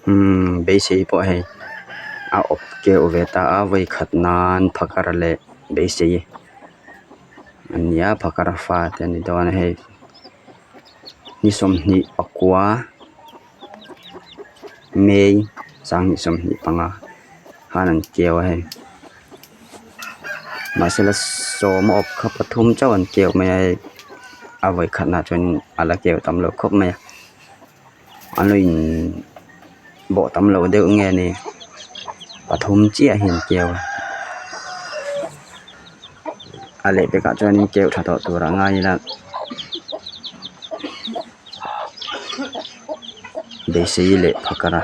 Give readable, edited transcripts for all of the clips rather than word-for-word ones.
Umm beisei pawh hei a awp keuh ve ta a vawikhat nan phakar leh beisei a ni a phakar fate a ni dawn a hei ni sawmhnih pakua may sanghnih sawmhnih panga khan an keu a hei mahsela sawm a awp kha pathum chauh an keu mai a hei a vawikhat naah chuan a la keu tam lo khawp mai a. An lo in bawh tam loh deuh nge ni pathum chiah hi an keu a a lehpek ah chuan in keuh tha tawh tur a ngai ila beisei leh phakar a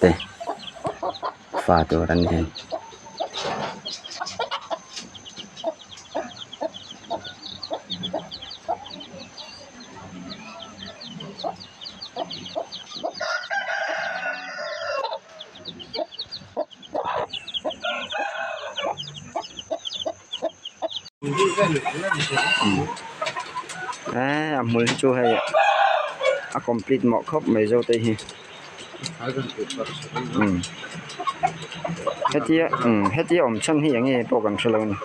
te fa tur an ni hei. Eee a hmul hi chu hei a complete mawh khawp mai zo te hi umm hetia umm hetia awm chhan hi eng nge pawh kan hrelo a ni.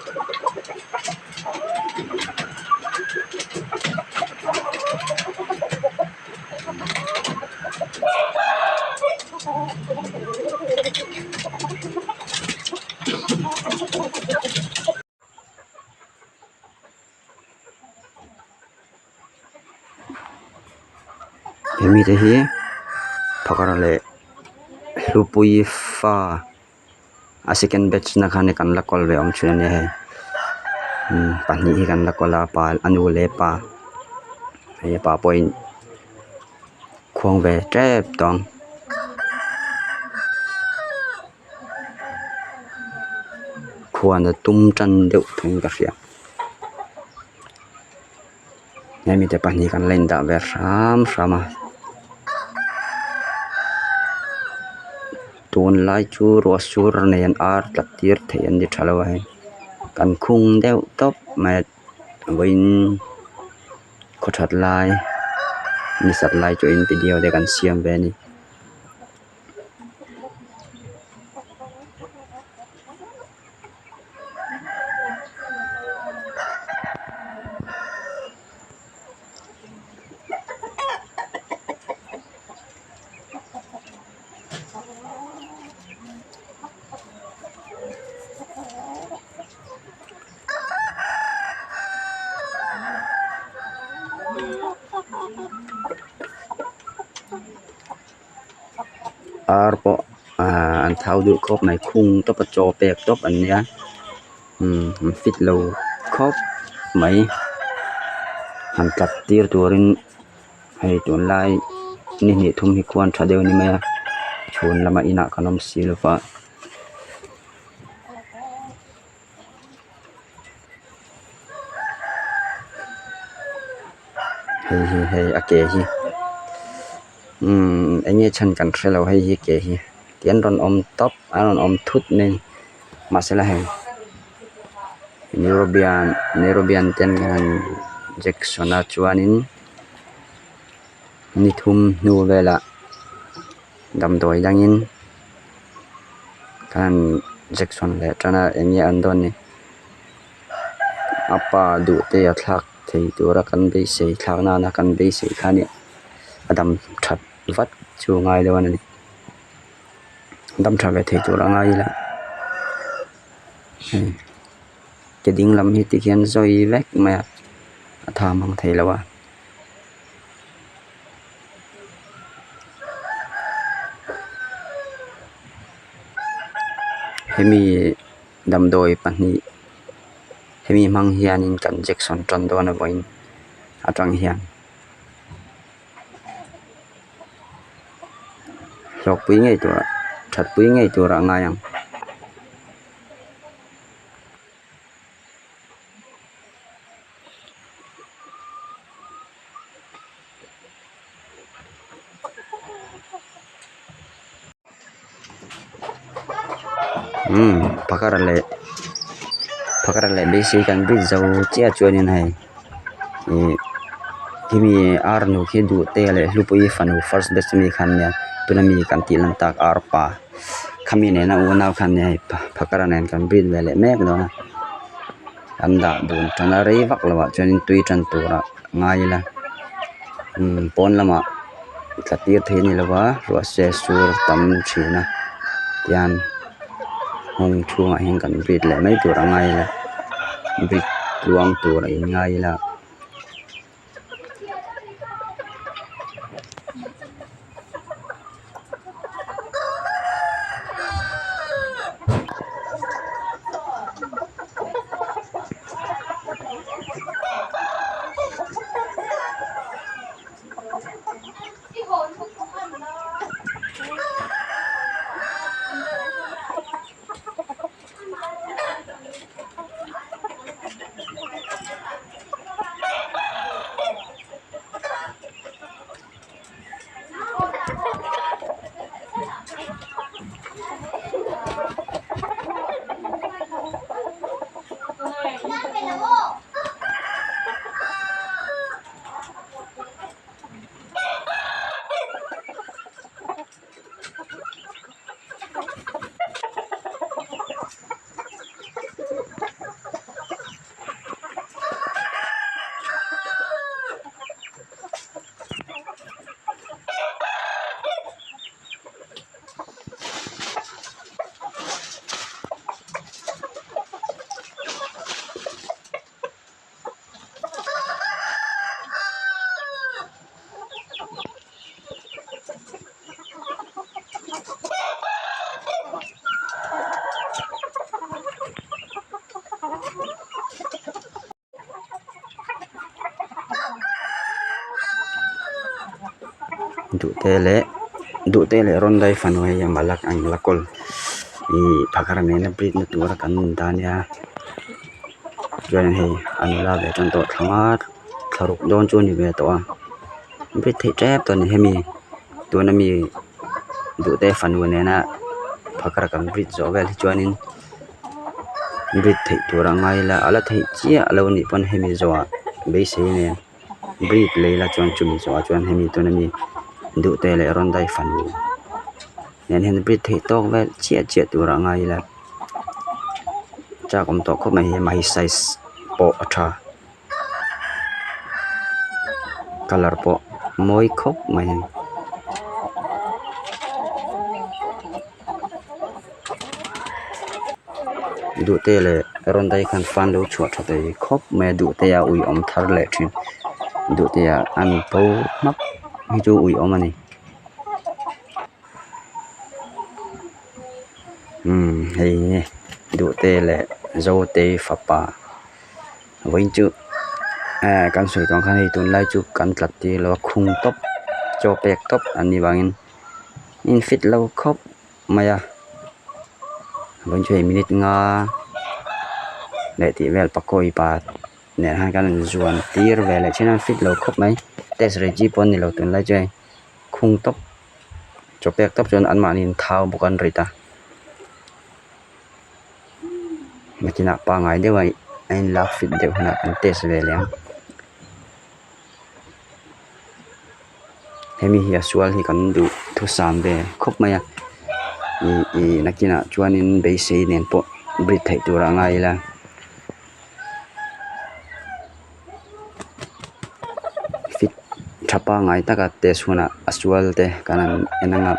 He mite hi phakar leh hlupui fa a second batch na khan kan la kawl ve awm thin a nia hei pahnih hi kan la kawl a pa a nu leh pa hei a pa pawhin khuang ve tep tawh ang. Khuan a tum tan deuh thung ka hria hemi te pahnih kan la indah ve hram hram a tunlai chu ruah sur nei an ar tlat tir theih an ni tha lo a hei kan khung deuh tawp mai a vawiin khaw that lai ni sat lai chu in video te kan siam ve a ni. Ar pawh ahh an thau duh khawp mai khung tawp a chaw pek tawp an nia umm an fit lo khawp mai han tlat tir turin hei tunlai ni hnih thum hi khuan tha deuh a ni mai a chhun lamah inah kan awm si lova. Hei hi hei a ke hi umm eng nge chhan kan hrelo hei hi ke hi ti an rawn awm tawp an rawn awm thut mai a ni mahsela hei neurobian neurobian ten an jection a chuanin ni thum hnu velah damdawi dangin khan jection leh tan a eng nge an dawn ni a pa duh te a thlak thei tura kan beisei thlak nana kan beisei kha nia a dam that vat chu a ngai dawn a ni dam tha ve thei tur a ngai ila hei ke ding lam hi tikhian zawi vek mai a a tha mang thei lo a. Hemi damdawi pahnih hemi hmang hianin kan jection tan dawn a vawiin atang hian hlawkpui ngei tur ah thatpui ngei tur ah a ngai ang. Umm pakhat leh pakhat leh beisei kan bik zo chiah chuanin hei ihh. Khimi ar nu khi duhte leh Hlupuii fanu first batch ami kha an nia tuna mi kan tih lan tak ar pa khami nena unau kha an nia hei phakara nen kan breed ve leh mek dawn a an dah dun tan a rei vak loh ah chuanin tui tan turah ngai ila umm pawn lamah tla tir thei a ni lo va ruah se sur tam thin a tihian hung chhungah hian kan breed leh mai tur a ngai ila breed tluang tur a inngai ila. Duhte leh duhte leh rawn dai fanu hei a malak ang la kawl ih phakar nena breed na tura kan dah ania chuan hei a nula ve tan tawh thla nga thla ruk dawn chu a ni ve tawh a breed theih tep tawh a ni hemi tuna mi duhte fanu nena phakar kan breed zawh vel hi chuanin breed theih tur a ngai la a la theih chiah lo a nih pawn hemi zawhah beisei nen breed lei la chuan chumi zawhah chuan hemi tuna mi duhte leh rawn dai fanu nen hian breed theih tawk vel chiah chiah tur a ngai ila chak awm tawh khawp mai hi amah hi size pawh a tha colour pawh mawi khawp mai. Duhte leh rawn dai khan fan lo chhuah tha thei khawp mai a duhte a ui awm thar leh thin duhte ah an bo hmak hi chu ui awm a ni umm hei hi duhte leh zote fapa vawiin chu eh kan sawi tawh ang khan hei tunlai chu kan tlat tir lo a khung tawp chaw pek tawp an nih vangin in fit lo khawp mai a vawiin chu hei minute nga leh tih vel pakawi pa nen hian kan in zuan tir ve leh thin a fit lo khawp mai test rei chi pawh a ni lo tunlai chu hei khung tawp chaw pek tawp chuan anmahni in thau bawk an rit a nakinah pangngai deuh a a inlak fit deuh hunah kan test ve leh ang. Hemi hi a sual hi kan duh thusam ve khawp mai a ih ih nakinah chuanin beisei nen pawh breed theih tur a ngai ila. Fit tha pangngai taka test hunah a sual te kan han en ang a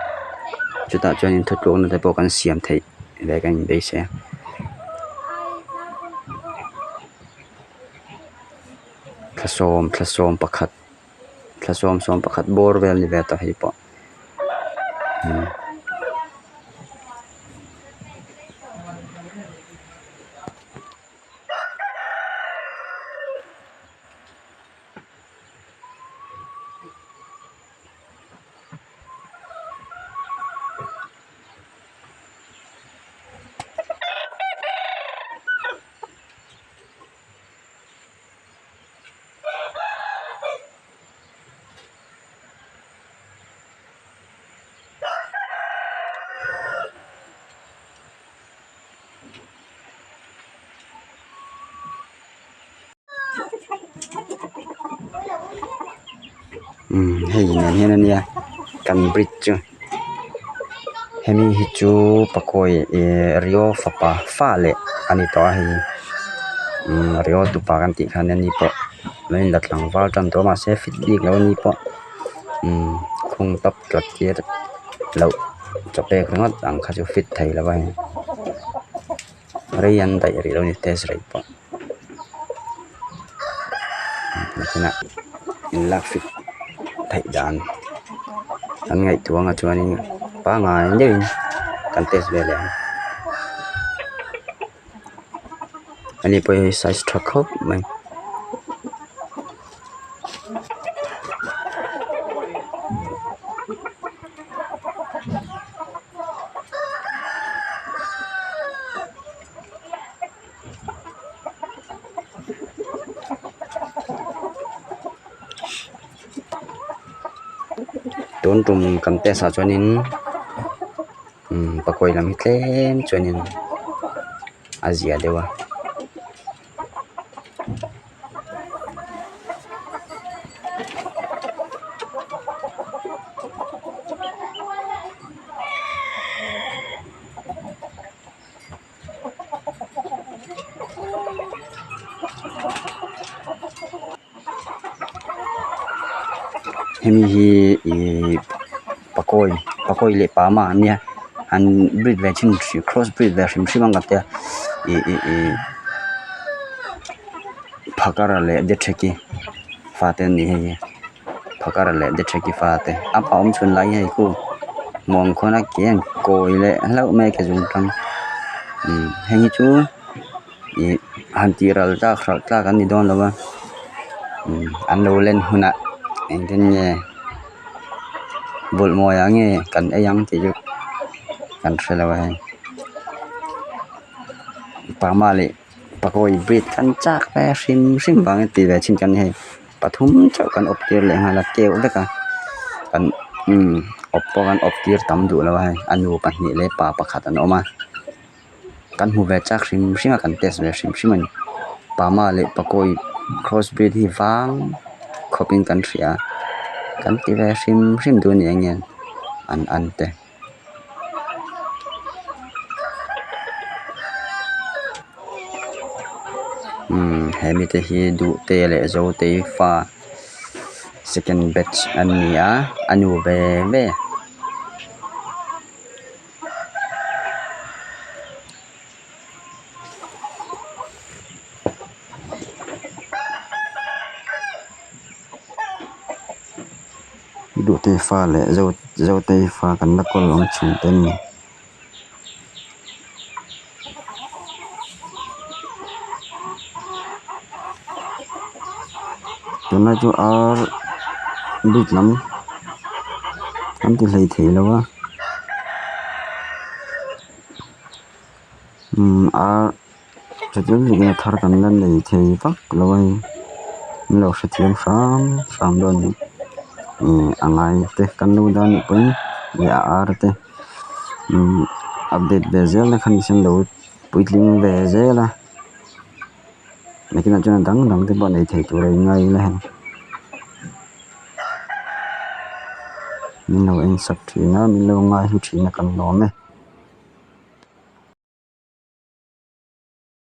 chutah chuanin thutlukna te pawh kan siam theih ve kan inbeisei a. Thla sawm thla sawm pakhat thla sawm sawm pakhat bawr vel a ni ve tawh hei pawh umm. Umm hei nen hian ania kan bridge chu hemi hi chu pakawi ihh rio fapa fa leh a ni tawh a hei umm rio tupa kan tih khan ani pawh lo inla tlangval tan tawh a mahse fit bik lo ani pawh umm khung tap tlat tir loh chaw pek ringawt ang kha chu fit thei lo a hei rei an daih rih lo a ni test rei pawh nakinah in lak fit theih dan an ngaihtuah anga chuanin pangngai deuhin kan test ve leh ang ani pawh hi size tha khawp mai. Tun tum kan test ah chuanin umm pakawi lam hi tlem chuanin a zia deuh a. Hemi hi ihh pakawi pakawi leh pama an nia an breed ve thin cross breed ve hrim hrim ang ka tia ih ih ih phakara leh detheki fate an nih hei hi phakara leh detheki fate a awm chhun lai hi hei khu muang khawn a ke an kawi leh hlauh mai a ke zung tang umm heng hi chu ih han tih ral tlak hralh tlak an ni dawn lo a umm an lo len hunah engtin nge bawlh mawi ah nge kan ei ang tih chu kan hre lo a hei parma leh pakawi breed kan chak ve hrim hrim vang a tih ve chin kan ni hei pathum chauh kan awp tir leh nghal a keuh vek a kan umm awp pawh kan awp tir tam duh lo a hei a nu pahnih leh pa pakhat an awm a kan hmu ve chak hrim hrim a kan test ve hrim hrim a ni parma leh pakawi cross breed hi vang khawp in kan hria a kan ti ve hrim hrim duh a ni eng nge an an te. Umm he mite hi duhte leh zotei fa second batch an ni a a nu ve ve. Duhtei fa leh Zotei fa kan la kawl awm thin te an ni. Tunlai chu ar bik lam an ti hlei thei lo a umm ar a thar kan la nei thei vak lo a hei min lo hrethiam hram hram dawn a ni ih a ngai te kan lo dah anih pawhin leh a ar te umm update ve zel na kha ni se an lo puitling ve zel a. Nakinah chuan a dang dang te pawh nei thei tur a inngai ila hei min lo en sak thin a min lo ngai hlu thin a kan lawm e.